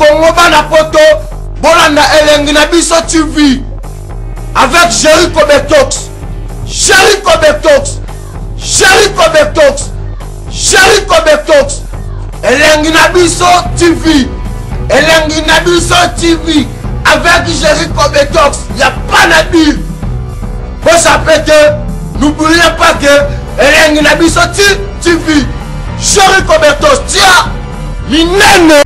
Congo, bana poto, bolanda elengi na biso TV avec Jericho Betox. Jericho Betox. Jericho Betox. Jericho Betox. Elengi na biso TV. Elengi na biso TV avec Jericho Betox. Y a pas na dire. Bosape te, n'oubliez pas que elengi na biso TV. Jericho Betox tia minene.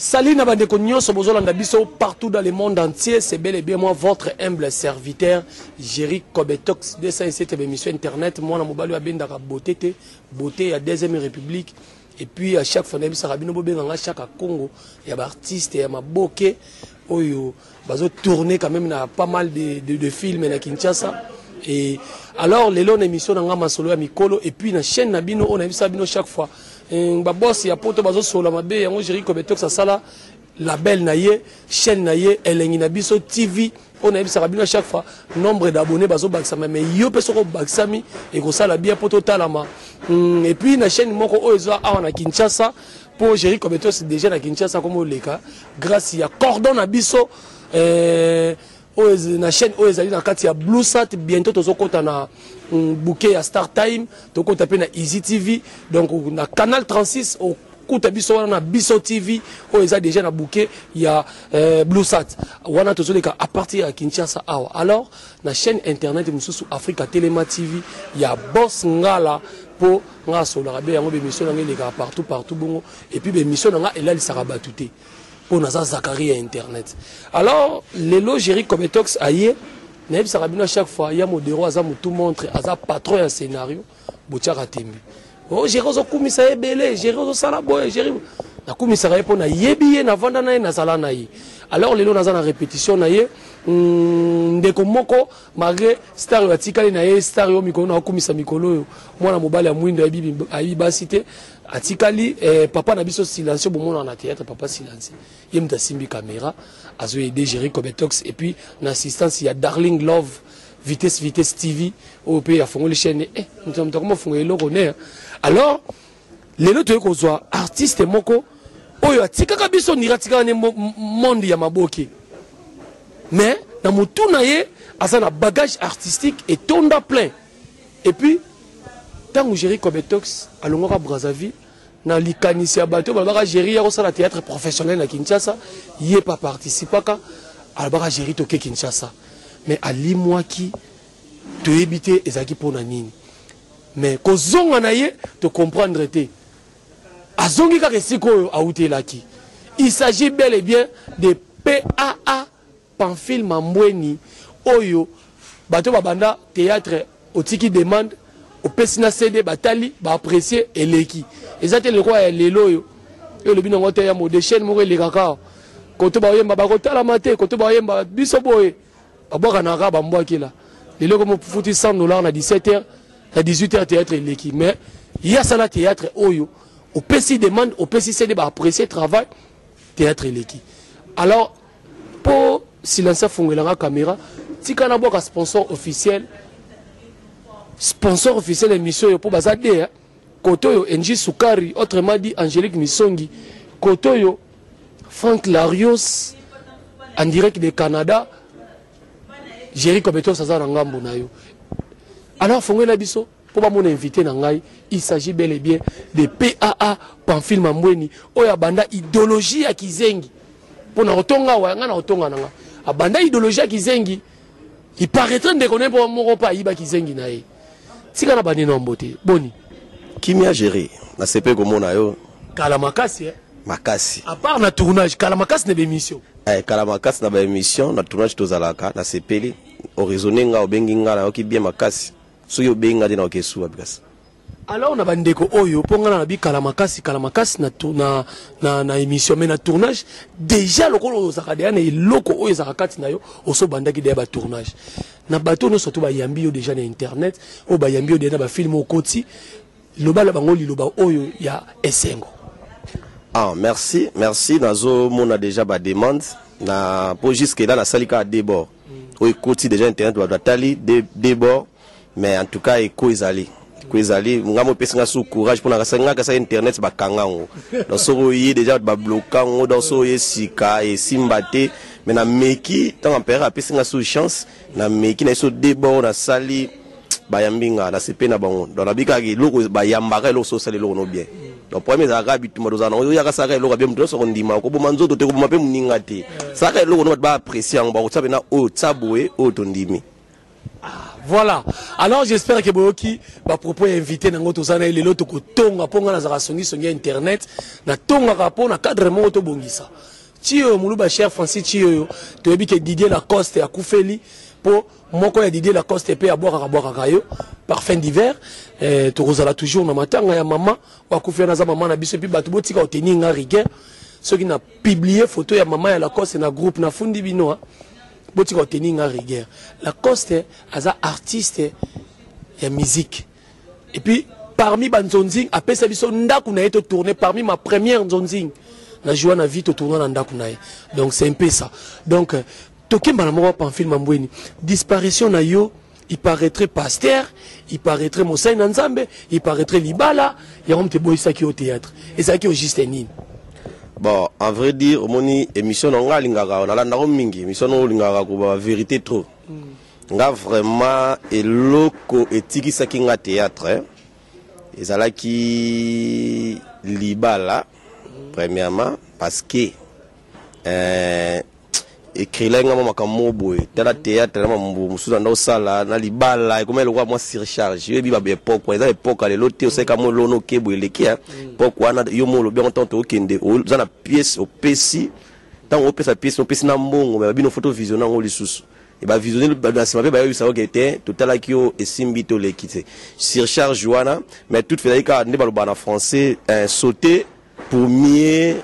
Salut na bandeko nyonso bozolanda biso partout dans le monde entier, c'est bel et bien moi votre humble serviteur Jerry Kobetox 207 émission internet mwana mobali abendaka beauté te, beauté ya deuxième république et puis à chaque fois nayebisaka bino bobenga nga chaque Congo ya ba artiste ya maboke oyo bazo tourner quand même na pas mal de films na Kinshasa. Et alors lelo na émission na nga masolo ya mikolo et puis na chaîne na bino on nayebisa bino chaque fois ba boss ya poto bazo sola mabe yango Jerry Kobetox asala label na ye chaîne na ye elengi na biso TV on nayebisaka bino chaque fois nombre d'abonnés bazo bakisama mais yo pe soko bakisami et kosala bien poto talama. Et puis na chaîne moko oyo eza awa na Kinshasa po Jerry Kobetox déjà na Kinshasa comme oleka grâce ya cordon na biso oyo na chaîne oyo ezali na kati ya Blue Sat bientôt tozokota na bouquet ya Star Time tokota pe na Easy TV donc na canal 36 okuta biso wana na Biso TV oyo eza déjà na bouquet ya Blue Sat wana tozoleka à partir ya Kinshasa awa. Alors na chaîne internet mosusu Africa Telema TV ya Boss Ngala po nga solaka be yango be mission na nga elekaka partout partout bongo et puis be mission na nga elalisaka bato te po naza Zakari ya internet. Alors lelo Jerry Kobetox aye nayebisaka bino à chaque fois ya modero aza mutu montre aza patron ya scénario botiaka tembe. Oh Jerry ozokumisa ebele, Jerry ozosala boye, Jerry nakumisaka ye po nayebi ye, navanda na ye, nazala na ye. Alors lelo naza na répétition na ye, ndeko moko malgré star oyo atikali na ye, star oyo mikolo na akumisa mikolo oyo mwana mobali ya mwindo ayebi basi te, atikali papa na biso silencieux bomona na théâtre papa silencieux ye moto asimbi caméra azo aider Jerry Kobetox et puis na assistance ya Darling Love Vitesse Vitesse TV oyo pe afongoli chaîne moto moto akoma fongola eloko ne. Alors lelo toye kozwa artiste moko oyo atikaka biso ndira atikaka ne monde ya maboke mais na motu na ye aza na bagage artistique etonda plein. Et puis tango Jerry Kobetox alongwaka Brazzaville na likanisi ya bato balobaka Jerry ya kosala théâtre professionnel na Kinshasa ye pa participaka alobaka Jerry toke Kinshasa mais alimwaki toyebi te ezalaki mpona nini mais kozonga na ye to comprendre te azongi kaka esika oyo awutelaki. Il s'agit bel et bien de PAA Pamphile Mambweni oyo bato babanda théâtre otiki demande opesi na CD batali ba apprécier eleki eza te lokola ya lelo oyo oyo lobi nango te ya mode chaîne moko elekaka koto bayemba bakotalama te koto bayemba biso boye babwaka na kaka bambwakela lelo komo futi $100 na 17h na 18h théâtre eleki mais ya sala théâtre oyo opesi demande opesi CD ba apprécier travail théâtre eleki. Alors po silencieux fungelanga caméra tika na bwaka sponsor officiel sponsor officiel émission yo po baza de koto yo NG Sukari autrement dit Angélique Misongi koto yo Franck Larios en direct de Canada Jerry Kobetox aza na ngambo na yo. Alors fongela biso po ba mona invité na ngai, il s'agit bel et bien de PAA Pamphile Mambweni oyo abanda idéologie ya kizengi. Po na otonga wa nga na otonga na nga. Abanda idéologie ya kizengi, il paraîtrait ndeko ne po moko pa yiba kizengi na ye. Tika na bani na mbote. Boni. Kimia Jerry, na sepe komona yo. Kala makasi eh. Makasi. À part na tournage, kala makasi na émission. Kala makasi na ba émission, na tournage tozalaka, na sepeli, oraisonner nga obengi nga na yoki bien makasi. Soki obengi nga te na okesuwa bikasa. Alors na bandeko oyo po nga na bi kala makasi, kala makasi na tour, na, na, na émission mais na tournage déjà lokolo ozaka deya na eloko oyo ezaka kati na yo oso bandaki deya ba tournage. Na bato nyonso to bayambi yo déjà na internet, oyo bayambi yo deya na ba film okoti, loba la bango liloba oyo ya esengo. Ah merci, merci nazo mona déjà ba demande na po jusque là na salika à deux bords. Oyo ekoti déjà internet ba batali deux bords mais en tout cas eko ezali. Ko ezali nga mo epesi nga su courage mpona kasa nga kasa internet bakanga yango. Donc soki oye déjà bato babloka yango, donc soki oye sika esimba te. Mais nameki ntango empereur apesi nga su chance, nameki na ye so debord nasali, bayambi nga, nasepe na bango. Donc nabi kaka eloko bayambaka eloko, so osala eloko no bien. Donc problème ezalaka bitumba tozala nango, oyaka salaka eloko ya bien, moto nyonso akondima. Koboma nzoto te, koboma mpe moninga te, salaka eloko no bato baapprécie yango, bakotia mpena oyo tia boye oyo tondimi. Voilà. Alors j'espère que boyoki ba propos ya invité nango toza na ye lelo. Tokotonga mpo nga nazalaka songisongi ya internet, natongaka mpo na cadre moko tobongisa ti oyo moluba cher Francis ti oyo toyebi ke Didier Lacoste akufeli mpo moko ya Didier Lacoste mpe abwakaka bwakaka yo parfum d'hiver. Tokozala toujours na matanga ya mama oyo akufi wana, aza mama na biso. Et puis bato botika kotenir nga rigueur soki na publie photo ya mama ya Lacoste na groupe, nafundi bino, ah. Botika kotenir nga rigueur. Lacoste aza artiste ya musique et puis parmi banzonzing apesa biso ndako na ye totourne. Parmi ma première nzonzing na joua na vie, totourna na ndako na ye. Donc c'est un peu ça. Donc tokembana moko. Pamphile Mambweni, disparition na yo, il paraîtrait pasteur, il paraîtrait mosali na Nzambe, il paraîtrait libala yango moto eboyisaki yo théâtre. Ezalaki yo juste nini? Bon, en vrai dire, omoni émission na nga alingaka, nalandako mingi émission na olingaka koba vérité trop. Nga vraiment eloko etikisaki nga théâtre ezalaki libala premièrement, parce que écrilai nga mwa makambo moko boye. Tala, théâtre na mambo mosusu nanda osala na libala ekoma eloko ya mwa surcharge. Yo yebi ba époque wana, eza époque ya lelo te. Osalika mwa elono okebo eleki ya époque wana. Yo mo olobi yango, ntango tookende oza na pièce, opesi, ntango opesa pièce, opesi na mbongo, me babino faut tovisionne yango lisusu. E bavisionne na nsima mpe bayebisa oke te, totalaki yo, esimbi, toleki te. Surcharge wana, mais tout ezalaki kaka nde balobaka na français, sauter pour mieux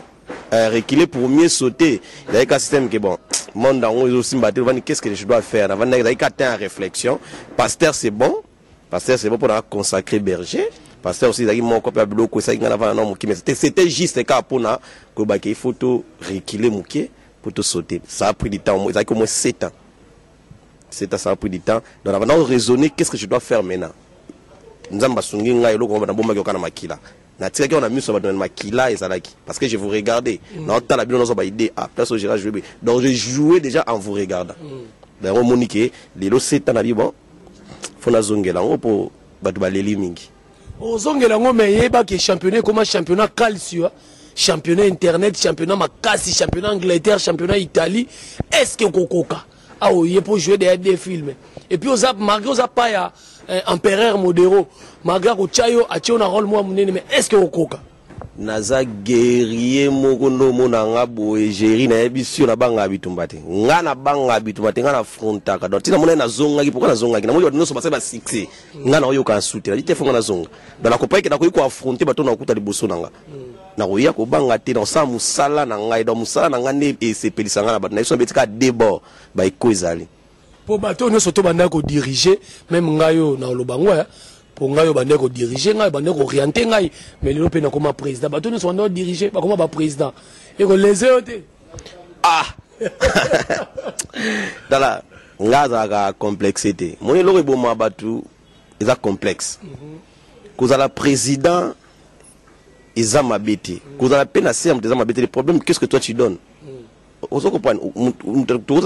reculer pour mieux sauter. Ezalaki ka système ke bon, monde yango ezosimba te, ovandi, qu'est ce que je dois faire? Navandaki, ezalaki ka temps ya réflexion. Pasteur c'est bon, pasteur c'est bon mpona consacrer berger. Pasteur aussi ezalaki moko mpe ya biloko esalaki ngai navanda na moke, mais c'était juste kaka mpona koyebaki il faut to reculer moke pour to sauter. Ça a pris du temps, ezalaki au moins 7 ans. 7 ans, ça a pris du temps. Donc navanda raisonner, qu'est ce que je dois faire maintenant? Nzambe asungi ngai, eloko moko nabombaki oka na makila, natikaki wana miso ya bato na makila ezalaki, parce que je vous regardais, naotala bino, nazwa baidée, ah, place oyo Gérard joué. Donc je jouais déjà en vous regardant. Yango omoni ke lelo 7 ans na bi, bon, faut nazongela yango mpo bato baleli mingi. Ozongela yango, mais yebaki championnat ekoma championnat calcio, championnat internet, championnat makasi, championnat Angleterre, championnat Italie. Est ce que okokoka awa oye mpo jouer deya deux films et puis oza malgré oza pa ya empereur Modero, malgré akotia yo, atie yo na rôle mwa monene, mais est ce que okoka? Naza guerrier moko nde omona nga boye. Géri, nayebi si yo nabangaka bitumba te. Nga nabangaka bitumba te, nga nafrontaka. Donc ntina mona nazongaki, pourquoi nazongaki? Namoni bato nyonso basali basuccès, nga naoyoka nsu te, nadi te, faut nga nazonga. Donc nakopaki ke nakoki koaffronte bato nakokuta liboso na nga, nakoya kobanga te, nakosala mosala na ngai. Donc mosala na ngai nde esepelisa ngai na bato na biso. Nabeti kaka debord, baeko ezali. Mpo bato nyonso to bandaki kodirige, même ngai oyo na oloba ngo, mpo ngai oyo bandaki kodirige ngai, bandaki kooriente ngai, mais lelo mpe nakoma président. Bato nyonso bandaki kodirige bakoma baprésident, ekoleze yo te? Ah, tala, nga azalaka complexe te. Moni eloko eboma bato eza complexe. Kozala président eza mabe te, kozala mpe na se ya moto eza mabe te. Le problème, qu'est ce que toi tu donnes? Ozo comprendre?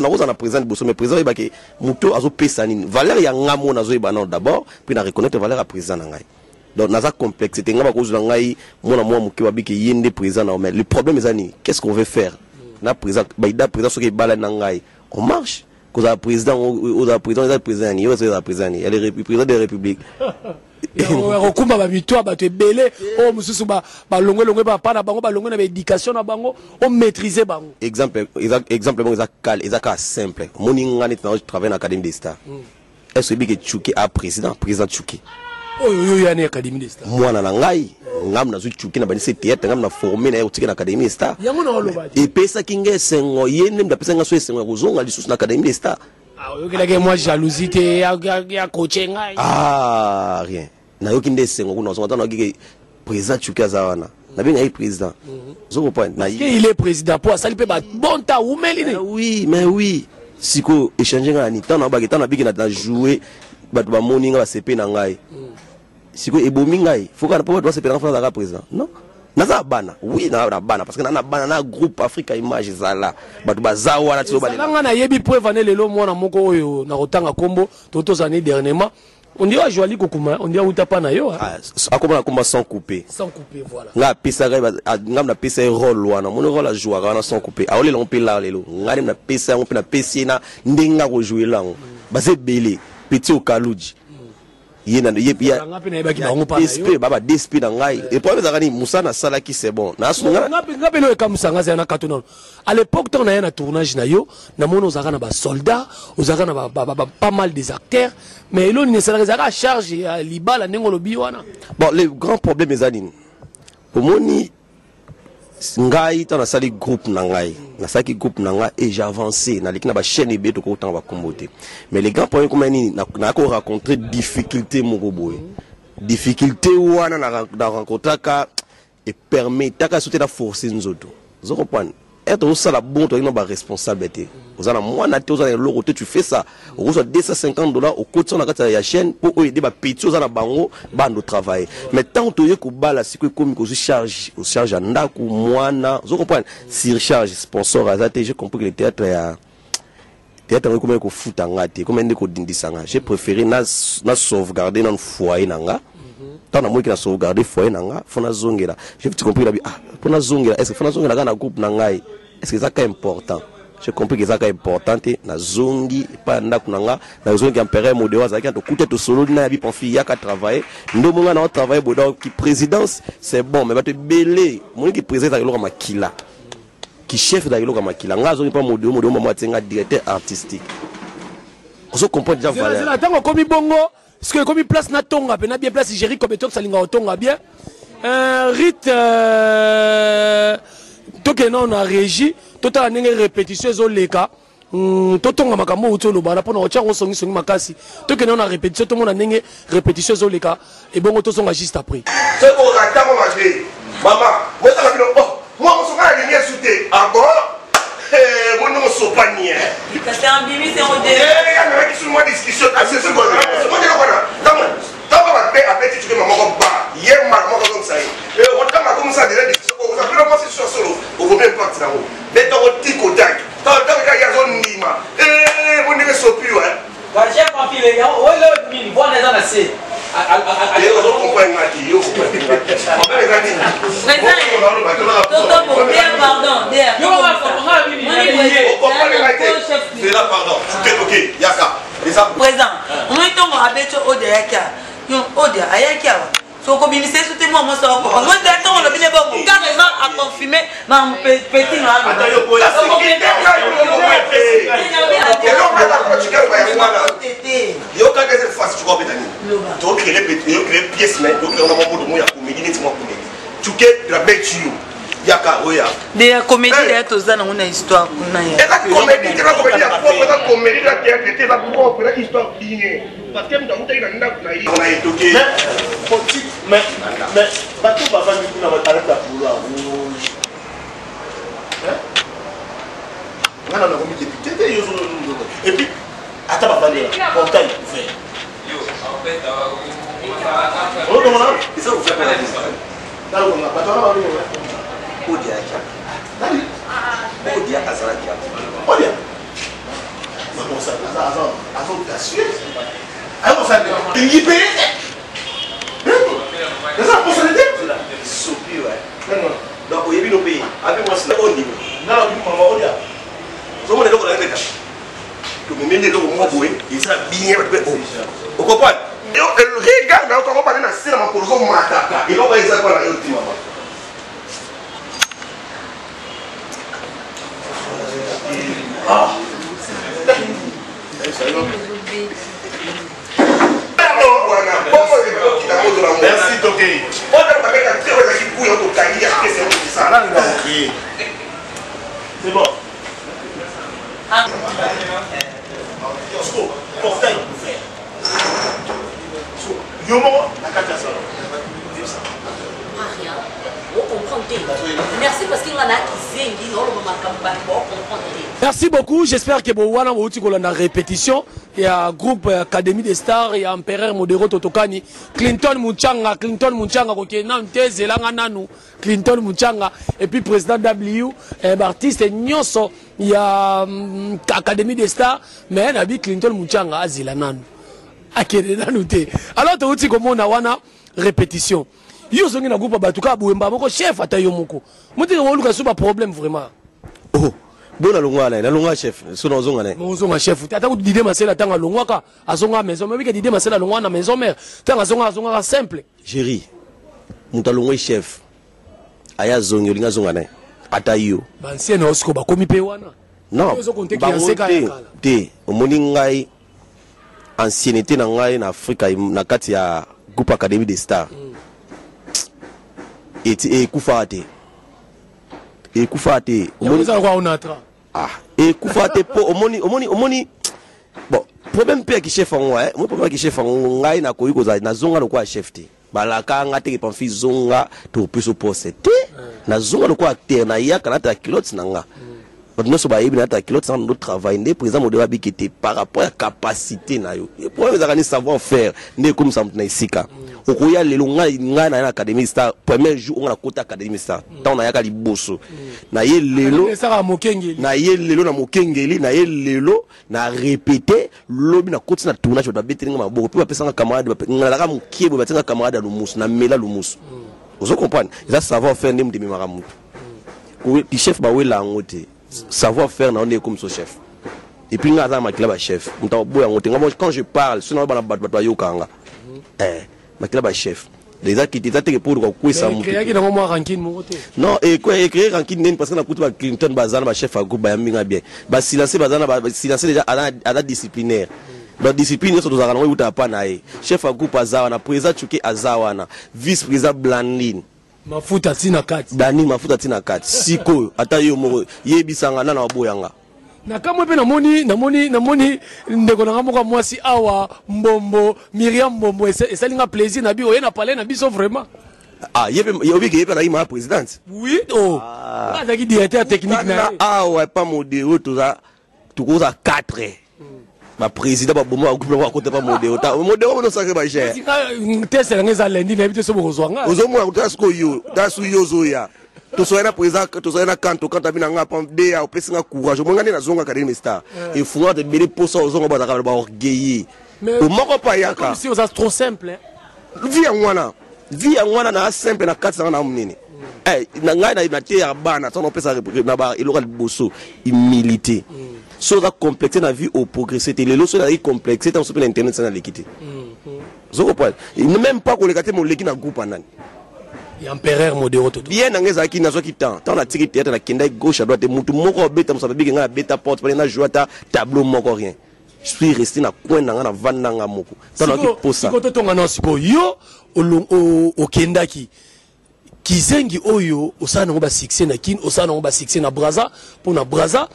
Nakozala na président liboso, mais président oyebake moto azopesa nini, valeur ya nga mo nazoyeba nano d'abord, mpe na reconnaître valeur ya président na ngai. Donc naza complexe te. Nga bakozwa ngai mwana mwa moke, babiki ye nde président na, mais le problème eza nini? Qu'est ce qu'on veut faire na président? Baida président soki ebalani na ngai, on marche. Kozala président, ozala président, eza président nini? Yo ozala président nini? Ya président de la République? Kokumba bamitwa bato ebele oyo mosusu balongwe-longwe bapa na bango, balongwe na baéducation na bango, omaîtrise bango. Exemple, exemple moko eza kale, eza kaka simple. Omoni nga neti na travaille na Académie des Stars, est ce oyebi ke Tchuke a président, président Tchuke? Oyo oyo yani Académie des Stars? Mwana na ngai, ngam nazwi Tchuke na bandisi théâtre, ngam na formé na ye kotika na Académie des Stars. Yango na oloba te. Epesaki ngai esengo, ye nde moto apesaki ngai so esengo ya kozonga lisusu na Académie des Stars. Oyokelaki mwa jalousie te ya coache ngai? Ah, rien. Nayoki nde esengo kuna ozonga. Ntango nayoki ke président Tchuke aza wana, nabenga ye président, ozo comprendre? Il est président mpo asali mpe babon ta umeli ne. Oui, mais oui, sikoyo échange ngai na nini? Ntango nabaki, ntango nabiki na jouer, bato bamoni ngai, basepe na ngai. Sikoyo ebomi ngai, faut kaka po bato basepelaka, faut nazalaka président? Non, naza na bana. Oui, naza na bana, parce que naza na bana na groupe Africa Image. Ezala bato baza wana ti. Ezala nga nayebi preuve ane lelo, mwana moko oyo na kotanga nkombo to tozala ni dernièrement, on dirait ajoali kokuma, on dirait auta pa na yo, hein. Ah, akoma na komba Sans Couper. Sans Couper, voilà. Nga apesaka, nga napesa ye rôle wana. Moni rôle ajouaka wana, Sans Couper, aolela ngo mpe lar lelo. Nga nde napesa yango mpe napesi ye na ndenge akojouela yango. Baza ebele, petit Okaluji, ye na ye. Nga mpe nayebaki bango pa na yo. DSP, baba DSP na ngai. Et problème ezalaka nini? Mosala nasalaki, c'est bon. Nasunga. Nga mpe lelo ekamwisa nga, zala na kato nano. À l'époque, ntango naya na tournage na yo, namoni ozalaka na basoldat, ozalaka na pas mal des acteurs, mais elo nini esalaka? Ezalaka charge ya libala ndenge olobi wana? Bon, le grand problème eza nini? Omoni, ngai ntango nasali groupe na ngai, nasalaki groupe na ngai et j'ai avancé, naleki na bachaîne ebele, tokotanga bakombo te. Mais le grand problème koma nini? Nayaki korencontre difficulté moko boye. Difficulté wana na rencontraka epermetaka so te na force nzoto. Ozo comprendre? Ete osala bon, toyaki na baresponsable te, oza na mwana te, oza na eloko te, tu fais ça, okozwa 250 $, okotisa na kati ya chaîne mpo oyo ede bapeti oza na bango bando travailler. Mais tant toye kobala sikoyo, ekomi kozwi charge, charge ya ndako, mwana, ozo comprendre, surcharge, sponsor aza te. J'ai compris que le théâtre ya théâtre yango ekomaki kofuta nga te, ekomaki nde kodindisa nga. J'ai préféré na sauvegarder nanu foyer na nga. Ntango namoniki na sauvegarder foyer na nga, faut nazongela. J'ai vite compris, nabi ah, mpo nazongela, est ce que faut nazongela kaka na groupe na ngai? Est ce que eza ka important? J'ai compris que eza ka important te. Nazongi epai ya ndako na nga, nazongi empereur Modeo azalaki na, tokuta, tosololi na yabi Pamphile, yaka travailler nde omonga na otravaille boye. Donc présidence, c'est bon, mais bato ebele moniki président ezalaka eloko ya makila, ki chef ezalaka eloko ya makila. Nga azongi mpa Modeo, Modeo mamo atie nga directeur artistique. Ozo comprendre déjà valeur. Zela, ntango okomi bongo, parce que ekomi place natonga mpe na bien, place Géri Kobetox alingaka kotonga bien. Rite, tokende nano na régie, totala ndenge répétition ezoleka. Totonga makambo outi oloba mpona kotia yango songisongi makasi. Tokende nano na répétition, tomona ndenge répétition ezoleka, ebongo tozonga juste après. Soki okozala ntango mabe, mama bozala bino, oh, mwa mosoka nalingi esu te. Ah bon, boningo osopani. Kasi ambimisi yango te. Yangalaki su mwa discussion wana. Ntango mabe abeti tuke moko ba ye mbala moko azongisa ye, ntango akomisa deja discussion, oza mpena mwasi su ya solo, okomi impact nango betango tikotak. Ntango kaka ye azondima, bondenge sopi wa. Chef Pamphile, oyo nini bwana eza na se? Ozokomprendre nga te, yo comprendre nga te. Problème eza nini? Toto, bon, bien, pardon. Okomprendre nga te. Zela, pardon, tuke toke yaka eza. Présent, omoni ntongo abeti oyo ayaki awa, yo oyo ayaki awa, so okobimisa yesu te. Mwa mwasi wakopa ngo te, ntongo olobi ne bongo, carrément aconfirme makambo petit na. Ata yo po eloko eza kotikala yango wana. Yoka, deuxième fois tu vois betani, tocrée pièce, mais tocrée na mwa moto ya comédie, neti mwa comédie tuke la beti yo yaka oya. De ya comédie deya, toza nango na histoire kuna ya. Eza comédie te, eza comédie ya propre, eza comédie ya théâtre te, eza propre, eza histoire bien, parce que moto akutaki na ndako na ye na etoke. Mais bato bavandi kuna, batalata polo ya rouge. Nga na nakomi député te, yo et puis ata bavandela portail ouvert, olobonga eza ouvert. Nalobonga bato wana balobonga. Odia ayaki, nani? Odia azalaki awa. Odia aza audacieux, ayokosala lingi mpe te, eza na personnalité. Sopi wa, donc oyebi no mpe abe mwasi na ondimi. Nalobi mama Odia. Ozomona eloko na yo beta, tomemi nde eloko moko boye, eza bien, bato mpe ocomprendre. Regarde na yo, kango bande na se na makolo, ozomataka eloko eza mpa na yo te, mama. Merci, tokei. C'est bon. Portail ouvert, yo moko na kati ya salon. Rien. Ocomprendre. te. Merci parce que nga na kizengi na oloba makambo bato ba comprendre te. Merci beaucoup, j'espère que bowana bouti kolanda répétition ya groupe Académie des Stars ya Empereur Modero Totokani, Clinton Muchanga, Clinton Muchanga kokende nanu te zelanga nanu Clinton Muchanga et puis président W eh, ba artiste nyonso ya Académie des Stars, mais na bi Clinton Muchanga azela nanu akende nanu te. Alors touti komona wana répétition. Yo ozongi na groupe ya bato kaka boye mbala moko chef ata yo moko. Moteka oluka so ba problème vraiment. Oh, bon nalongwa na ye, nalongwa chef, so nazonga na ye. Bon ozonga chef te. Ata kutu Didier Masela ntango alongwaka, azonga maison mère. Obika Didier Masela alongwa na maison mère. Ntango azonga, azongaka simple. Jerry, moto alongwe chef, aya azongi, olingi azonga na ye. Ata yo. Ba ancien na osiko bakomi pe wana. Non, Yo ozo compter bango ki ancien kaka ya te, kala. te. Omoni ngai ancienneté na ngai na Afrika, na kati ya groupe Académie des Stars. Eti ekufaka te. Ekufaka te. Yango Omoni eza lokola Onatra. Ah, ekufaka te po omoni, omoni, omoni. Bon, problème pe ya ki chef yango, hein. Moi problème ya ki chef yango, ngai nakoki kozala, nazonga lokola chef te. Balaka nga te ke Pamphile zonga to peso poste te. Nazonga lokola acteur, nayaka nata culotte na nga. Bato nyonso bayebi nata culotte na nga, ndo travail nde président Modero abiki te par rapport ya capacité na yo. Problème ezalaka ni savoir faire nde ekomisa moto na esika. Okoya lelo ngai, ngai na ya na Académie Star, premier jour onga na kota Académie Star. Tango nayaka liboso. Na ye lelo, Académie Star ya Mokengeli. Na ye lelo na Mokengeli, na ye lelo na répété lobi na koti na tournage, bato babeteli nga maboko pe bapesa nga camarade, ngalaka mokie boye, batia nga camarade ya lumusu, na mela lumusu. Ozo comprendre? Eza savoir faire nde moto ememaka moto. Ko, ki chef bawela yango te. Savoir faire na yo nde ekomisa chef. Et puis nga aza na makila ba chef. Moto akoboya yango te. Nga moi, quand je parle, soki naoba na bato, bato bayokaka nga. Makila ba chef. Eza kiti, eza teke pour kokwesa Mais moto. créaki nango mwa rancune moko te. Non, et quoi, et créer rancune nini, parce que na kutu ba Clinton baza na ba chef ya groupe bayambi nga bien. Ba silencieux baza na ba, ba silencieux déjà aza, aza disciplinaire. Donc discipline nyonso tozalaka nango eutaka pa na ye. Chef ya groupe aza wana, président Tchouké aza wana, vice président Blandine. Mafuta ti na kati. Blandine mafuta ti na kati. Sikoyo ata yo moko yebisanga nana waboyanga. Na kamwe pe namoni, namoni, namoni ndeko na nga moko ya mwasi awa Mbombo, Myriam Mbombo, esali nga plaisir na bi oye na palais na biso vraiment. Ah, ye pe, ye obiki ye pe azalaki ma présidente. Oui, oh. Ah. Azalaki directeur technique na ye. Awa pa modero toza tokoza 4. Ba président ba boma ba groupe ba kota pa modero. Ta modero bono sacré ba cher. Test na nga eza lundi na yebi te so bokozwa nga. Ozomona kota siko yo, ta su yo zoya. Tosoya na président, tosoya na kanto, kanto abina nga pam de ya opesi nga courage. Omonga nde nazonga Académie Star. Et funga te bele posa ozonga ba zakala ba orgueilleux. Mais Au moko pa yaka. Comme si oza trop simple, hein. Vie ya ngwana. Vie ya ngwana na simple na kati na munene. Eh, na ngai na na te ya bana, tono pesa na ba eloka liboso humilité. So oza complexe na vie au progresser te. Lelo so ezalaki complexe tango so pe na internet sana leki te. Ozo comprendre? Même pas koleka te moleki na groupe anani. Ya empereur Modero Toto. Bien na ngai ezalaki nazwaki temps. Tango natiki théâtre nakendaki gauche à droite, mutu moko abeta mosapi abiki ngai abeta porte pale na jouer ata tableau moko rien. Je suis resté na coin na ngai na vanda nga moko. Tango nazwaki posa. Siko totonga na siko yo okendaki kizengi oyo osala nango ba succès na Kin, osala nango ba succès na Brazza, po na Brazza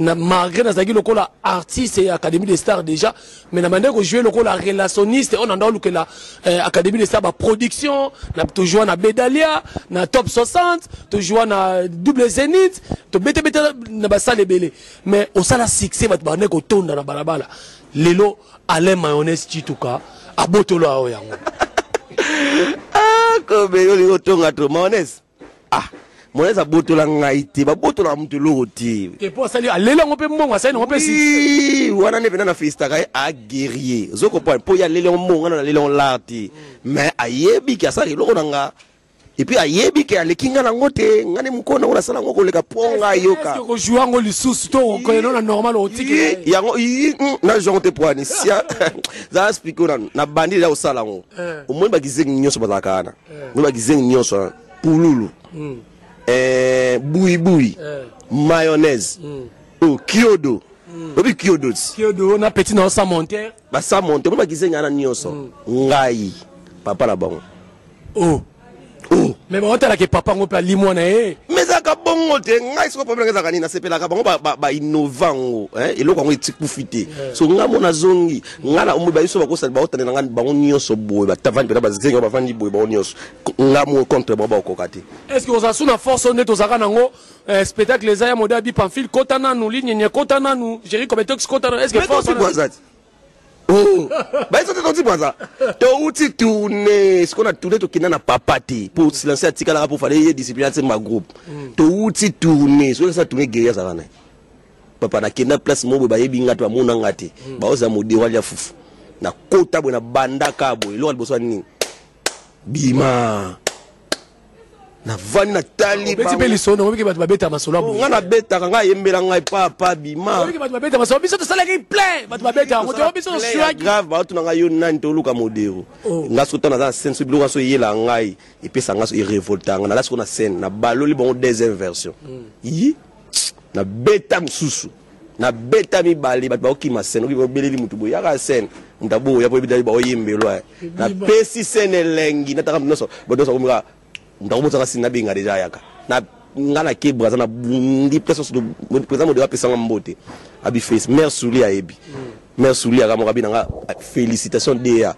na malgré nazalaki lokola artiste ya Académie des Stars déjà, mais na bandaki ko jouer lokola relationniste oyo na ndako lukela Académie des Stars ba production, na to jouer na Bedalia, na Top 60, to jouer na Double Zénith, to bete bete na ba salle ebele. Mais osala succès bato bandaki kotonda na balabala. Lelo Alain Mayonnaise Tshituka abotolo ayo yango. Ah, kobe yo lingo tonga to mayonnaise. Ah, mayonnaise abotola ngai te, babotola mutu eloko te. Te po asali alela ngo pe mbongo asali ngo pe si. Oui, wana ne pena na félicitaka ye a guerrier. Ozo comprendre po ya lele mbongo na lele l'art te. Mais ayebi ki asali eloko na nga. Et puis ayebi ke aleki nga nango te, nga ne mukona ngo nasala ngo koleka po nga yoka. Est-ce que ko jouer ngo lisusu to ko na normal otiki? Yi, yango, yi, na jouer ngo te po ani sia. Za expliquer na, na bandi ya osala ngo. Omoni ba kizengi nyonso bazalaka wana. Omoni ba kizengi nyonso wana. Pululu. Bouyi bouyi. Mayonnaise. Oh, kiodo. Obi kiodo. Kiodo na petit na sans monter. Ba sans monter, omoni ba kizengi wana nyonso. Ngai papa na bango. Oh. Oh. Mais ba otala ke papa ngo pe alimwa na ye. Mais ça Ezalaka bongo te. Ngai soko problème ezalaka nini, nasepelaka bango bainnova yango, eloko yango etikufi te. So ngai mo nazongi, ngai na omoi babiso bakosala, baotanela ngai bango nyonso boye, batavandi mpena bazengi, bavandi boye bango nyonso, ngai mo contre bango bakokoka te. Est ce que ozala su na force oyo nde tozalaka nango? Spectacle eza ya mode abi Pamphile kota nanu, linyenye kota nanu, Géri Cobetox kota nanu, est ce que force wana? Oh, bayeso te, toti bwaza, touti tourne sikoyo, na tourne tokenda na papa te po silence atikalaka po fale ye discipline atie ma groupe. Touti tourne soki asa tourne guerrier azalaka na ye papa. Nakenda place moko boye, bayebi nga te, bamona nga te, baozala modero alia fufu. Nakota boye, nabandaka boye, eloko ya liboso ya nini, bima, navandi, natali. Obeti mpe lisolo nango, bato babeta masolo. Oh, nga nabetaka, nga ayembela ngai papa bima. Obiki bato babeta masolo, biso tosalaki plein, bato babeta yango te, biso tosuaki. Grave, baotuna ngai: "Yo nani?" Toluka modero. Oh. Nga soki ntango naza na scène, so biloko so eyela ngai, epesa nga so erevolta nga. Naza sikoyo na scène, nabaloli bango deuxième version, yi nabeta mosusu, nabeta mibale, bato baokima scène. Oki obeleli motu boye, yaka scène, moto aboya po ebetali, baoyembelwa. Napesi scène elengi, nataka moto nyonso, bato nyonso akomika, moto akomosaka sini, nabenga deja, ayaka na nga na ke Braza, na bundi place nyonso. Président Modero apesanga mbote, abi face mare suli, ayebi mare suli, aka moko abi na nga: "Félicitation da,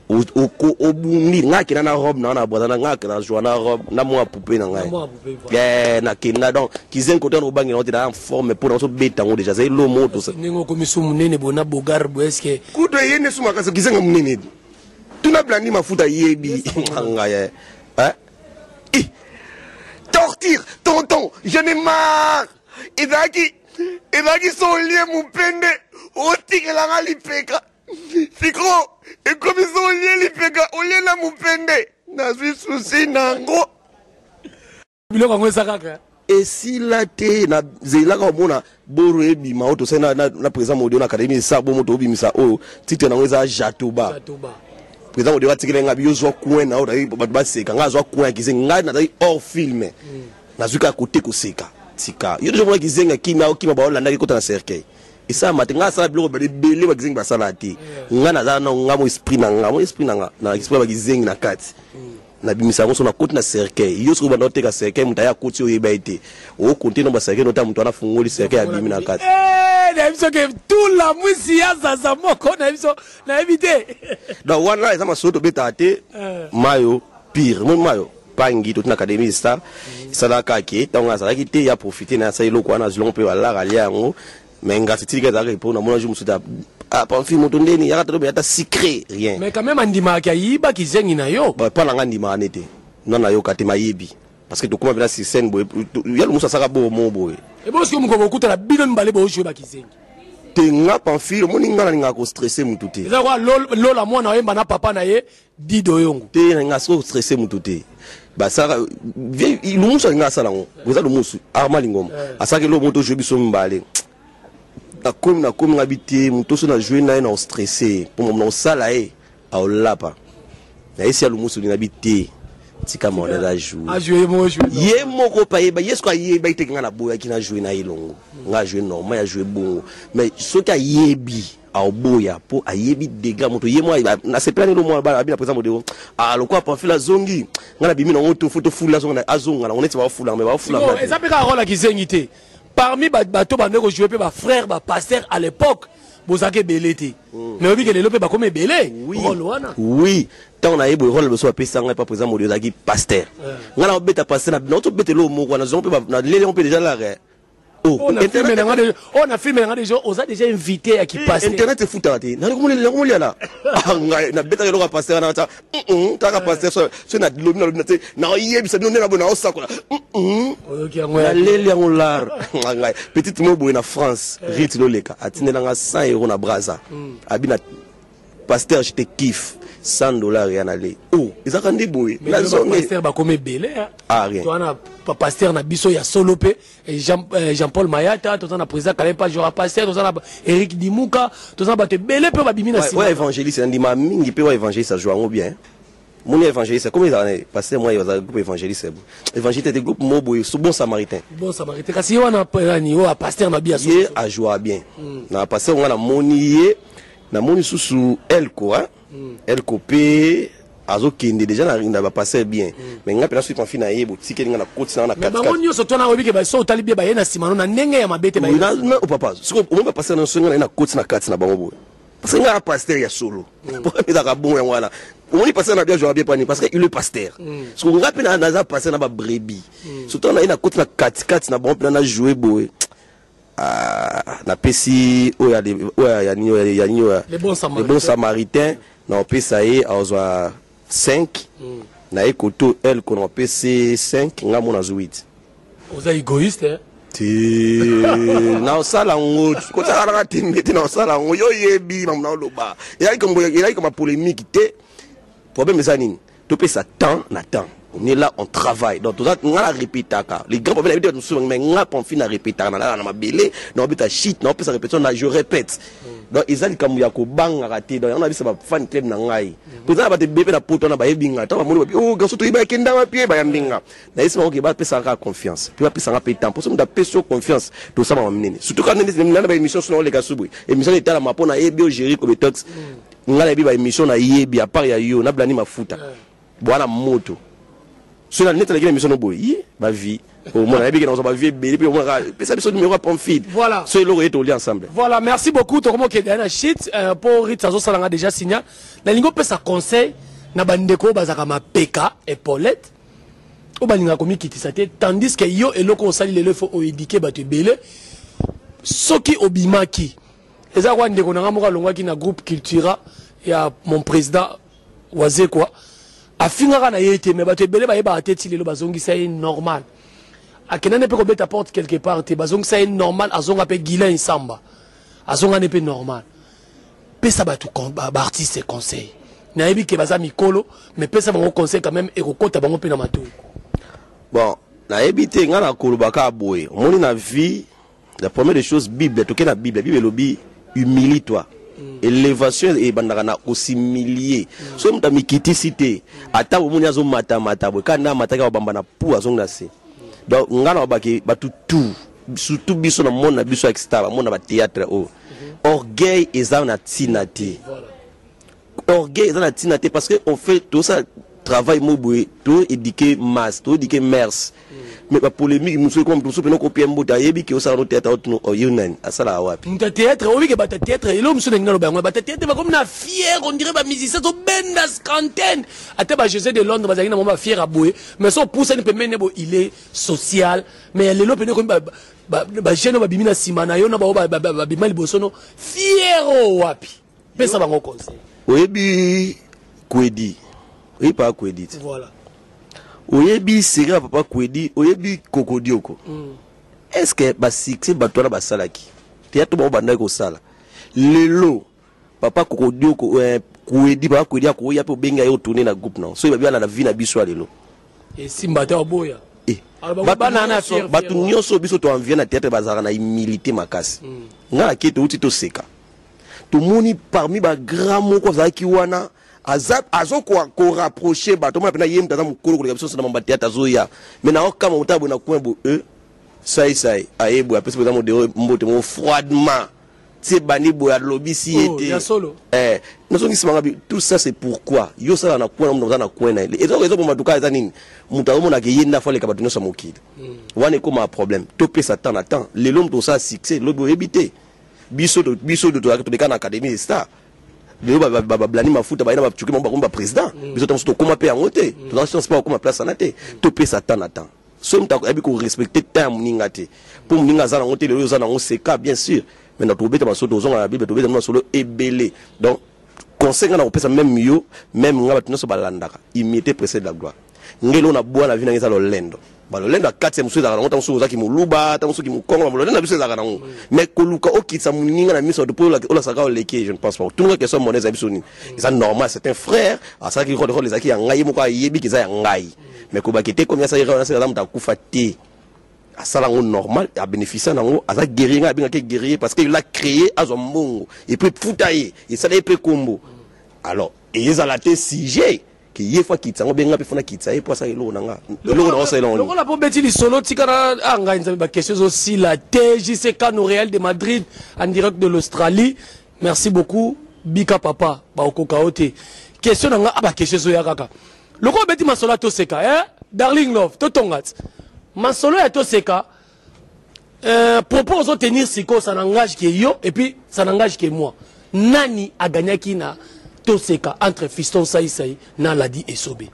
obundi." Nga akenda na robe na nga na Braza, na nga akenda na joa na robe na mwa poupée na ngai. Mwa poupée, voilà. Nakenda donc kizengi kote wana, kobangela ngo te, na forme mpo na ozobeta yango déjà, azali lo moto. Ndenge okomi su monene boye na bogar boye, est-ce Kutu eye nde su makasi, kizenga monene, tuna blandi mafuta yebi ngai. Eh? Torture, tonton, j'en ai marre. Ezalaki so olie mopende, otikelanga lipeka. Siko ekomi so olie lipeka, olie na mopende, nazwi susi nango. Biloko yango eza kaka? Esila te. Nazelaka omona boro ebima oyo tosali na président Modio na académie. Esa bomo toobimisa oyo, titre nango eza Jatoba. Jatoba. Président Modio atikeli nga: "Yo zwa coin na oyo." Bato baseka, nga azwa coin ya kizengi, ngai nazali hors film, nazwi kaka kote koseka. Tika yo deja omona kizengi akimi, akokima, baolandaki kota na cercueil, esalama te. Ngai asala biloko bale ebele, bakizengi basala te. Ngai naza na nga mo esprit na nga, mo esprit na nga na esprit ya bakizengi na kati, nabimisa yango. So nakoti na cercueil, yo soki obanda oteka cercueil, moto aya akoti, oyeba ye te, okonte na bacercueil, nota moto wana afungoli cercueil, abimi na kati. Eh, nayebi soki tula mwisi ya zaza moko, nayebi so, nayebi te. Donc wana eza masolo tobetaka te. Mayo pire moi, mayo pangi toti na académie star, esalaka ke ntango azalaki te, ya profite na asali eloko wana, azwi yango mpe balara, alia yango. Mais ngasi tilika ezalaka mpo namona jour mosusu Pamphile, moto ndeni yaka tolobe ata secret rien. Mais quand même andimaka ayiba kizengi na yo. Mpa na nga ndimaka ne te, nga nayoka te, mayebi, parce que tokóma mpena sur scène boye, ya mosu asaka bo mo boye. Ebosoki mokolo bokutana bino mibale, bojoue bakizengi? Te, nga Pamphile, omoni nga nalingaka kostresse mutu te. Eza kwa Lola, mwana oyemba na papa na ye Dido Yongo. Te, nalinga soki kostresse mutu te. Basalaka Lumusu, alinga asala yango, eza Lumusu Arma Lingoma, asalaki eloko moko, tojoue biso mibale. Nakomi nga bi te, moto so na joue na ye na ostresse mpo na kosala ye, aolapa nayesi ya Lumusu na bi te, tika mona aza joue. Ye moko mpe ayeba, ye soki ayebaki teke nga naboyaki na joue na ye elongo, nga ajoue normal, ya joue bongo. Mais soki ayebi, aoboya mpo ayebi degré moto ye mwa nasepelani lo mwa abi na président Modero lokola Pamphile azongi, nga nabimi nango, to fo tofula, azonga nango neti baofula, me baofula. Eza mpe kaka role ya kizengi te. Parmi bato bande kojouer mpe bafrère bapasteur à l'époque, bozalaki ebele te, mais oyebi ke lelo mpe bakomi ebele role wana. Oui, ntango nayebi role liboso bapesa ngai pa président Modio, ezalaki pasteur. Ngai na obeta pasteur, naotobeta eloko moko wana, zongo mpe naleli yango mpe déjà lare. Oh, na filme nanga déjà, oh, na filme nanga déjà oza déjà invité ya kipasteur. Internet efutaka te, nakomoliala ngai nabetaka eloko ya pasteur wana, ta taka pasteur so nalobi, nalobi na te, naoyebisa bino ndenge na boye, naosakola, naleli yango lar. Ngai petite mo boye na France, Rit Loleka atindelanga 100 euro na Braza, abi na pasteur: "Je te kiffe." 100 dollars ya nale, oh, ezalaka nde boye. Pasteur bakomi ebele. Ah, rien. Towana pasteur na biso ya solo mpe Jean Paul Mayata, toza na président Kalepa Jora pasteur, toza na Eric Dimuka, toza na bato ebele mpe babimi na nsima. Évangéliste ndima mingi mpe wa évangéliste ajoue yango bien. Moni évangéliste comme ezala pasteur moi, azala groupe évangéliste, évangéliste te, groupe mo boye, so Bon Samaritain. Bon Samaritain, kasi ye wana nani oyo pasteur na bi? Ye ajoua bien na pasteur. Nga namoni ye, namoni susu Elko, hein? Elko mpe. Azokende déjà na bapasteur bien, mais nga mpena soki pamfi na ye botikeli nga na koti na nga na Mais bango katikati. Nyonso to na oyebi ke baso otali bie baye na nsima no na ndenge ya mabe te, baye Oui, na nsima. Oh, papa, soki omoni bapasteur nyonso, nga na ye na koti na kati na bango boye, parce que nga na pasteur ya solo. Problème ezalaka bon, yango wana omoni pasteur na bien jouaka bien pani, parce que il est pasteur. Soki nga mpe naza pasteur na babrebis, surtout na ye na koti na katikati na bango mpena na joue boye. Ah, napesi oyo oyo ya nini, oyo ya nini, oyo Le bon Samaritain. Le bon Samaritain, na opesa ye azwa 5 na ye koto elko, na opesi 5, nga mona azwi 8. Oza égoïste, hein? Te, naosala yango, kotiaka nanga tembe te, naosala yango. Yo oyebi mamu naoloba, ezalaki koma polémique te. Problème eza nini? Topesa temps na temps. On est là, on travaille. Donc toza, nga na répétaka. Les grands problèmes na yebi te mosusu, mais nga pamfi na répétaka, nalala na mabele, naobeta shit, naopesa répétition na je répète. Donc eza likambo ya kobangaka te. Donc yango na bisa bafan club na ngai, po eza na bato ebele mpe na poto wana bayebi nga. Ntango bamoni babi: "Oh garçon, toyebi akenda wapi?" Bayambi nga, nayesi bango ke bapesaka kaka confiance, mpe bapesanga mpe temps, mpo so moto apesi yo confiance, tosala minene. Surtout kaka nde na baémission so naoleka su boye, émission etalama mpo nayebi yo Géri Kobetox. Ngai nayebi baémission, nayebi à part ya yo nablani mafuta bwana moto. So na neti aleki na émission no boye, ye bavie omona, nayebi ke nazwa bavie ebele, mpe omonaka pesa biso numéro ya Pamphile. Voilà. So eloko ye tolia ensemble. Voilà, merci beaucoup. Tokomi okende na shit mpo Rit azosalanga déjà signal. Nalingi opesa conseil na bandeko oyo bazalaka mapeka épaulette, oyo balingaka komikitisa te, tandis que yo eloko osali lelo efo oéduquer bato ebele. Soki obimaki, eza kwa ndeko na nga moko alongwaki na groupe Cultura ya mon président Wazekwa, afingaka na ye te, mais bato ebele bayebaka te. Ti lelo bazongisa ye normal, akendani mpe kobeta porte quelque part te, bazongisa ye normal. Azonga mpe Guilain Samba, azongani mpe normal. Pesa bato baartiste conseil. Nayebi ke baza mikolo, mais pesa bango conseil quand même, ekokota bango mpe na matoi. Bon, nayebi te, ngai nakoloba kaka boye. Omoni, na vie, la première des choses, Bible, toke na Bible, Bible elobi: "Humilie toi." Élévation ebandaka na kos'humilier. Soki moto amikitisi te, ata bomoni azomatamata boye, kaka nde amataki, akobamba na pu, azongi na se. Donc ngai na babaki bato tout, surtout biso na monde na biso ya star, bamona bathéâtre oyo, orgueil eza na ntina te. Orgueil eza na ntina te, parce que on fait, tosala travail mo boye, toéduquer masse, toéduquer mers. Mais bapolémique mosusu ekoma, moto mosusu mpena okopia mbote, ayebi ke osala no théâtre, otino oyo nani asalaka wapi. Moto ya théâtre, oyebi ke bato ya théâtre, eloko mosusu ndenge naloba yango, bato ya théâtre bakomi na fier, on dirait bamusicien tobenda scantene. Ata ba José de Londres bazalaki na mwa bafier ya boye, mais so opusani pembeni bo, il est social. Mais ya lelo pene ekomi bajeune oyo babimi na nsima na yo na bao babima liboso no, fier oyo wapi? Pesa bango conseil. Oyebi Kwedi, oyebi papa Kwedi te? Voilà. Oyebi série ya papa Kwedi, oyebi Kokodioko. Est ce que basuccès bato wana basalaki théâtre, bango bandaki kosala lelo, papa Kokodioko, Kwedi, papa Kwedi akoya mpe obengi ye otourne na groupe na so babi wana na vie na biso ya lelo? Esimba te, oboya. Eh, Alors, bango bato bana na fier, bato fier. Nyonso biso toenvie na théâtre bazalaka na humilité makasi. Ngai nake, touti toseka, tomoni parmi bagrand moko azalaki wana, aza azo korapproche bato, omona mpena ye moto aza mokolo koleka biso nyonso na mamba théâtre, azoya, mais naokama moto aboye na coin bo e sai sai, aye boye, apesi boza modero mbote mo froidement, ti ebandi boye, alobisi ye Oh, te. Ya solo. Eh, nazongisima nga tout ça, c'est pourquoi yo osala na coin na moto aza na coin na ye. Ezoboma tuka eza nini? Moto azomonaka ye nde afo aleka bato nyonso ya mokili wana, ekóma problème. Topesa temps na temps. Lelo moto osala succès, lobi oyebi te. Biso toleka na Académie de Star, lelo bablani mafuta baye na bacuki bango, bakomi baprésident. Biso ta mosusu tokóma mpe yango te, toza chance mpe bakóma place wana te. Topesa temps na temps. Soki moto ayebi korespecte temps ya moninga te, mpo moninga aza nango te, lelo oza nango, seka bien sûr. Mais na tobeta masolo, tozonga na Bible, tobeta masolo ebele. Donc conseil nga na kopesa, même yo, même nga, bato nyonso balandaka: humilité précède la gloire. Ngeli oyo na bwa na vie nanga eza lolendo. Balolendo ya kati ya mosusu ezalaka nango, ntango mosusu ozalaki moluba, ntango mosuki mokongo, balolendo na biso ezalaka nango. Mais koluka okitisa moninga na miso bato mpo olasaka oleki, je ne pense pas. Otunga question monnaie eza biso nini, eza normal. C'est un frère, asalaki role, role ezalaki ya ngai, ye moko ayebi ke eza ya ngai. Mais kobaki te komi asali role, aza moto akufa te, asala yango normal, abénéficie nango, aza guerrier. Ngai abengaki guerrier parce que il a créé, azwa mbongo et puis futa ye, esala ye mpe kombo. Alors ezala te sujet ke ye fo akitisa yango, benga mpe fo nakitisa ye mpo asala eloko na nga, eloko na osala eloko. Lokola mpo beti lisolo, tika na ah, ngai nzambe, baquestion ezosila te. JC Kano, Real de Madrid, en direct de l'Australie, merci beaucoup. Bika papa, baokoka yo te. Question na nga, ba question ezoya kaka. Lokola obeti masolo ya toseka, eh? Darling Love, totonga ti. Masolo ya toseka, propos ozotenir sikoyo, ça n'engage que yo et puis ça n'engage que moi. Nani agagnaki na toseka entre Fiston Saisai na Ladi Esobe?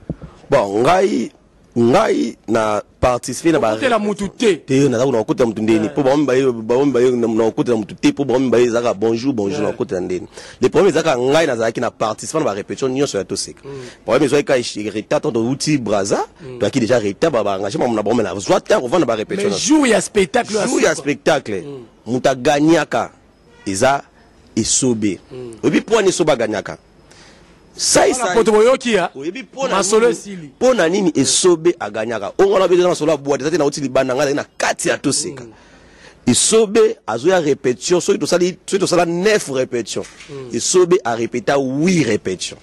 Bon, ngai na participer na ba Okotela mutu te. Te, naza kuna kokotela mutu ndeni mpo bango mibale na kokotela mutu te, mpo bango mibale ezalaka bonjour bonjour, na kokotela ndeni. Le problème ezalaka, ngai nazalaki na participer na barépétition nyonso ya toseka. Problème ezwaki ka retard tant touti Braza, toyaki déjà retard, baengage mamu na bango, me nazwa temps kovanda barépétition. Mais jour ya spectacle? Jour ya spectacle, moto aganyaka eza Esobe. Oyebi mpo wana Esobe aganyaka? Poto boyoki ya oyebi masolo esili. Mpo na nini Esobe aganyaka? Ongo wana beza masolo ya bwate eza te. Nauti libanda, ngai azali na kati ya toseka. Esobe azoya répétition, soki tosali, soki tosala 9 répétition, Esobe arépéta 8 répétition.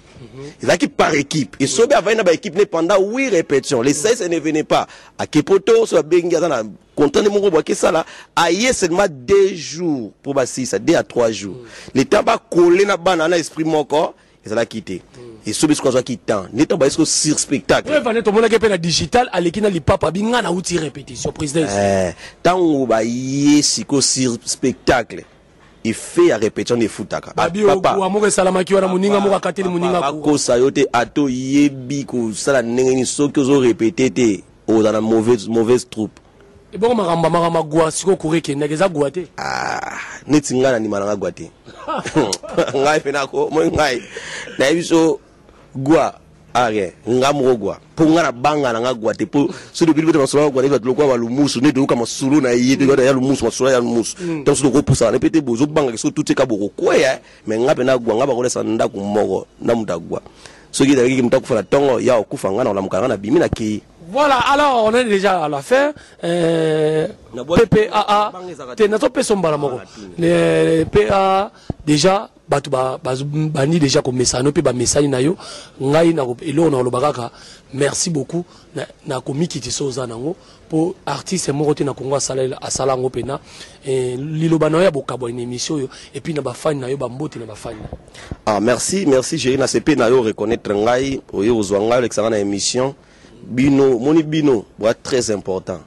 Ezalaki par équipe. Esobe avandi na baéquipe ne pendant 8 répétition. Les 16 ne venait pas, akepoto so abengi, aza na contrat nde moko boye akesala, aye seulement 2 jours mpo basilisa, 2 à 3 jours. Le temps bakole na bana na esprit moko ezalaki te. Esobe soki azwaki temps nde ntango baye siko sur spectacle. Oyo vane tomonaki mpe na digital, aleki na lipapa bi nga nauti répétition, président. Ntango baye siko sur spectacle, effet ya répétition nde efutaka. Babi okuwa moko esalamaki wana, moninga moko akateli moninga. Bakosa yo te. Ata oyebi kosala ndenge nini, soki ozorépéter te, ozala na mauvaise troupe. Ebongo makambo agwa sikoyo, courant ekendaki, eza gwa te? Ah, neti ngai na ndima na nga gwa te. Ngai mpe nako moi, ngai nayebi so gwa rien, nga moko gwa, mpo nga na banga na nga gwa te, mpo soki tobili bete masolo ya gwa, neti bato lokola balumusu, nde toyoka masolo na ye, toyoka ya lumusu, masolo ya lumusu. Ntango soki tokopusana ne mpe te, bozobangaka soki tuti eka bokokweya. Me nga mpe na gwa, nga bakolesa ndako moko na moto agwa. Soki ezalaki moto akufa na ntongo ya okufa, nga na kolamuka, nga na bimi, nakei. Voilà, alors on est déjà à la fin. PPAA, te, nazopesa mbala moko. PA déjà bato bandi déjà komesana mpe bamesani na yo. Ngai eloko na koloba kaka merci beaucoup na komikitisa oza nango, mpo artiste moko te na Kongo asala yango mpena. Liloba na yo ya bokabwa na émission oyo, et puis na bafani na yo, bambote na bafani. Ah, merci, merci Géri, na sepe na yo reconnaître ngai, oyo ozwa ngai, olekisanga na émission. Bino omoni, bino boya très important.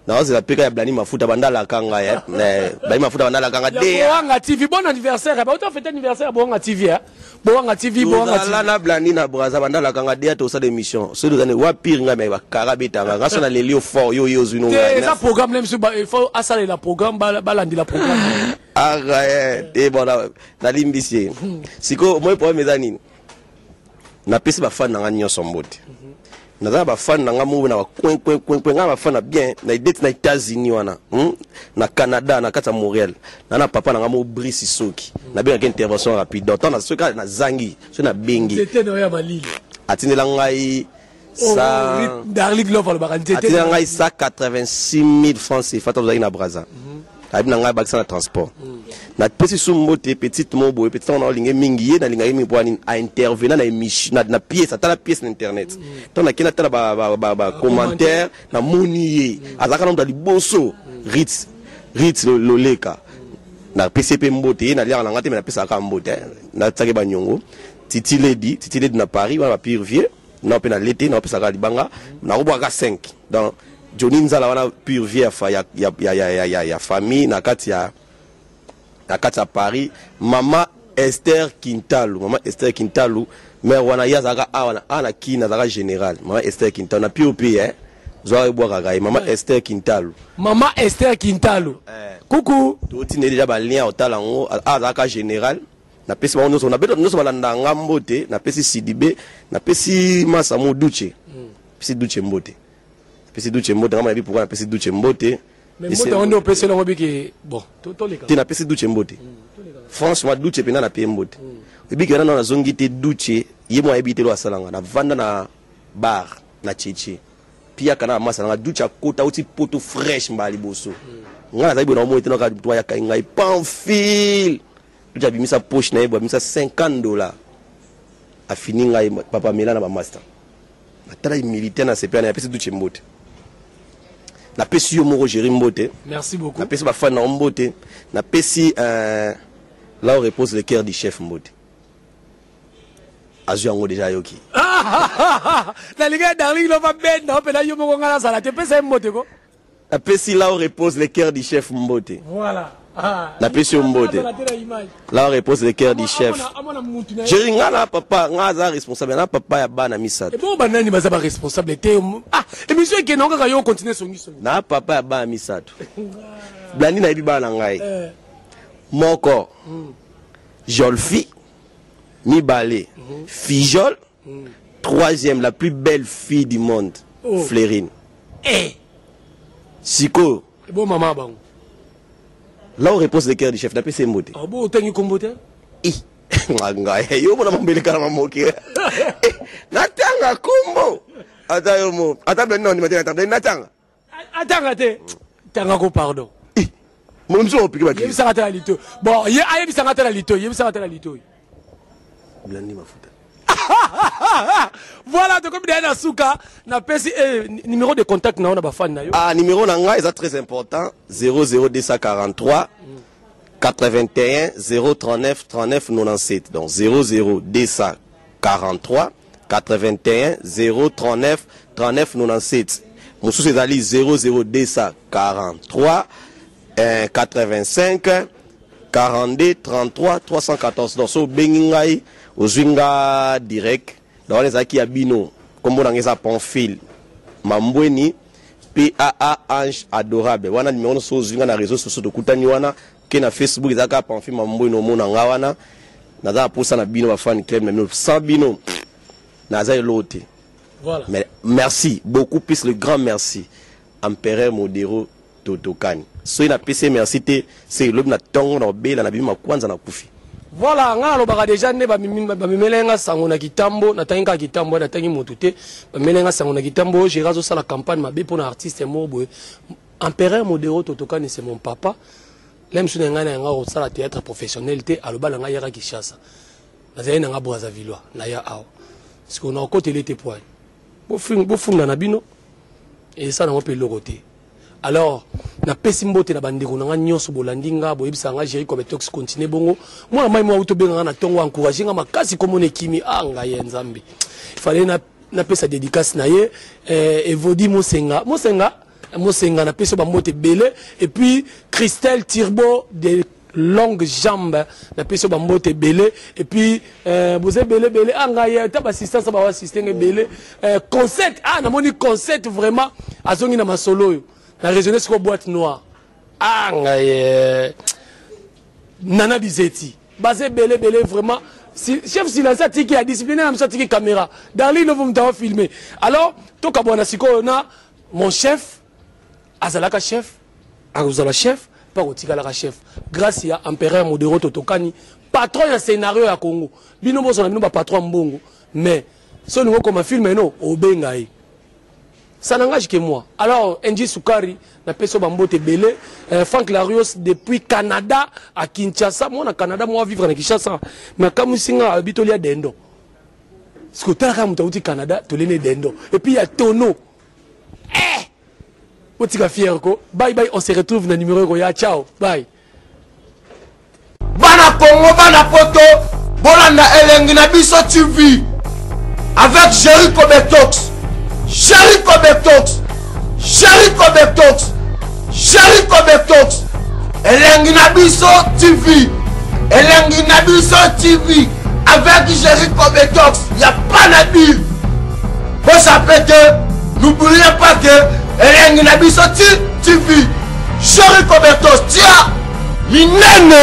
Naozela mpe ka ya Blani Mafuta, bandalaka ngai, Blani Mafuta bandalaka nga. Boanga TV, bon anniversaire. Bauta fête anniversaire Boanga TV, Boanga TV, Boanga TV. Na Blani na Braza, bandalaka nga deya, tosala émission. Soki tozani wa pire, ngai me bakara betanga nga so na leli yo fort, yo ozwi no. Ngai eza programme na biso, il faut asalela programme, balandela programme. Aka te, bon, nalimbisi ye. Sikoyo moi problème eza nini? Napesi bafani na nga nyonso mbote. Naza na bafani na nga moko na bacoin coin coin coin, nga bafani na bien na ideti na États-Unis wana, Na Canada, na kati ya Montréal, na papa na nga moko Brice. Soki nabengaki intervention rapide, donc ntango soki nazangi, soki nabengi, atindela ngai. Darling Love alobaka nzete. Atindela ngai 186 000 francs CFA. Tozalaki na Braza, ayebi na ngai, bakisa na transport. Napesi su mbote petite moko boye, petite wana olingi mingi ye, nalingaki mingi. Mpo nini? Aintervenant na émission na pièce, atala pièce na internet. Ntango nakei natala bacommentaire, namoni ye azalaka na moto ya liboso, Rit Loleka. Napesi ye mpe mbote. Ye naliaka na nga te, me napesaka mbote, natiaki banyongo. Titi Ledi, Titi Ledi na Paris wana, bapire vieux na mpe na lete, naopesaka libanga, nakobwaka 5. Donc Johnny Nzala wana, pure vie ya famille na kati ya Paris. Mama Esther Kintalu, mama Esther Kintalu, mare wana, ye azalaka awa na Kini, azalaka général. Mama Esther Kintalu na pure pe, zwaka ebwakaka ye, mama Esther Kintalu. Mama Esther Kintalu, kuku. Totinde déjà balien, otala yango, azalaka général. Napesi bango nyonso, nabeta nyonso balanda nga mbote. Napesi Sidibe, napesi Masa mo Duche, napesi Duche mbote, napesi Duche mbote. Nga nayebi pourquoi napesi Duche mbote. Mais mbote yango nde opesi elongo biki, bon, toleka. Te, napesi Duche mbote, franchement Duche mpenza napie mbote. Ebiki wana nazongi te. Duche ye mo ayebi te lo asalanga. Navanda na bar na Cheche, piaka na masa nanga. Duche akota, auti poto fraîche mbala liboso. Ngai nazali boye na omoi te, naka to ayaka ngai pamphile. Duche abimisa poche na ye boye, abimisa 50 $, afini ngai: "Papa, mela na bamaster." Natala humilité na sepela na apesi Duche mbote. Napesi yo moko Géri mbote. Merci beaucoup. Napesi bafani na yo mbote. Napesi là où repose le cœur du chef mbote. Azwi yango deja, ayoki. Nalingi ya Darling Lova benda mpena yo moko, ngai nazala te. Pesa ye mbote ko. Napesi là où repose le cœur du chef mbote. Voilà. Napesi yo mbote. Azala te na image. Là où repose le cœur du chef. Amona mutu na ye. Chéri, nga na papa, nga aza responsable na papa ya bana misato. Ebongo banani baza baresponsable te? Ah, émission ekende kaka, yo continue songisongi. Na papa ya bana misato. Blandi, nayebi bana na ngai. Moko Jolfi, mibale Fijol, troisième, la plus belle fille du monde. Oh. Fleurine. Eh. Sikoyo Ebo mama bango? Là où repose le cœur du chef, napesi ye mbote. Ah, bo otangi kombo te? I ngai yo mona mambeleka na mamoki. Eh, natanga kombo ata yo mo, ata blandi na ondima te. Natanga, natanga. Atanga te, tanga ko, pardon. Moto mosusu opiki bakili. Yebisaka te na litoi. Bon, ye ayebisanga te na litoi, yebisaka te na litoi. Blandi mafuta. Voilà, tokomi deya na suka. Napesi numéro de contact na yo na bafani na yo. Ah, numéro na ngai eza très important: 00243 81 039 39 97. Donc 00243 81 039 39 97. Mosusu ezali 00243 85 42 33 314. Donc so obengi ngai, ozwi nga direct. Donc wana ezalaki ya bino. Nkombo na ngai eza Pamphile Mambweni, paa ange adorable. Wana numéro nyonso ozwi nga na réseau sociaux, tokutani wana ke na Facebook, eza kaka Pamphile Mambweni, omona nga wana. Naza na posa na bino, bafan club na bino. Sans bino naza eloko te. Voilà. Mais merci beaucoup plus, le grand merci, empereur Modero Totokani. Soki napesi ye merci te, se elobi na ntongo na kobela na bimi makwanza na kufi. Voilà, ngai nalobaka deja nde bamemela nga sango na kitambo. Natangi kaka kitambo, natangi motu te. Bamemela nga sango na kitambo oyo Gérard azosala campagne mabe mpona artiste moko boye. Empereur Modero Totokani, c'est mon papa. Le mosusu na ngai na yanga kosala théâtre professionnel te. Aloba na ngai yaka Kinshasa. Nazali na nga Brazavillois, naya awa sikoyo na okoteli te poani bofunda na bino, esala yango mpe eloko te. Alors napesi mbote na bandeko na nga nyonso bolandi nga, boyebisaka nga Géri Cobetox, continue bongo. Mwana mai mwa auti obenga nga na ntongo, encourage nga makasi. Komona ekimi ah ngai ya Nzambe, fallait napesa dédicace na ye. Evodi Mosenga, Mosenga, Mosenga, napesi yo bambote ebele. Et puis Christelle Tirbo de longue jambe, napesi yo bambote ebele. Et puis boza ebele ebele. Ah ngai ata baassistance baoassiste nga ebele. Concert, ah namoni concert vraiment azongi na masolo oyo na raisonne sikoyo, boîte noire. Ah ngai nana bizeti, baza ebele ebele vraiment. Si, chef silence atiki ya discipline na biso, atiki caméra Darli Novo, moto aofilme. Alors tokabwana sikoyo na mon chef. Azalaka chef, akozala chef mpo akotikalaka chef grâce ya empereur Modero Totokani, patron ya scénario ya Congo. Bino bozala bino bapatron ya mbongo, mais so olingi okoma film eno, obenga ye, ça n'engage que moi. Alors NG Sukari, napesi yo bambote ebele. Frank Larios depuis Canada à Kinshasa, mwana Canada mwa vivre na Kinshasa, mais akamwisi nga, alobi tolia dendo. Parce que otalaka moto auti Canada, tolene dendo et puis ya tono. Eh, otika fier ko. Bye bye, on se retrouve na numéro ekoya. Ciao, bye. Bana Congo, bana poto, bolanda Elengi na Biso TV avec Jericho Betox, Jericho Betox, Jericho Betox, Jericho Betox. Elengi na Biso TV, Elengi na Biso TV avec Jericho Betox, ya pas na dire. Bosape te, n'oubliez pas que Elengi na Biso TV, Jericho Betox tia minene.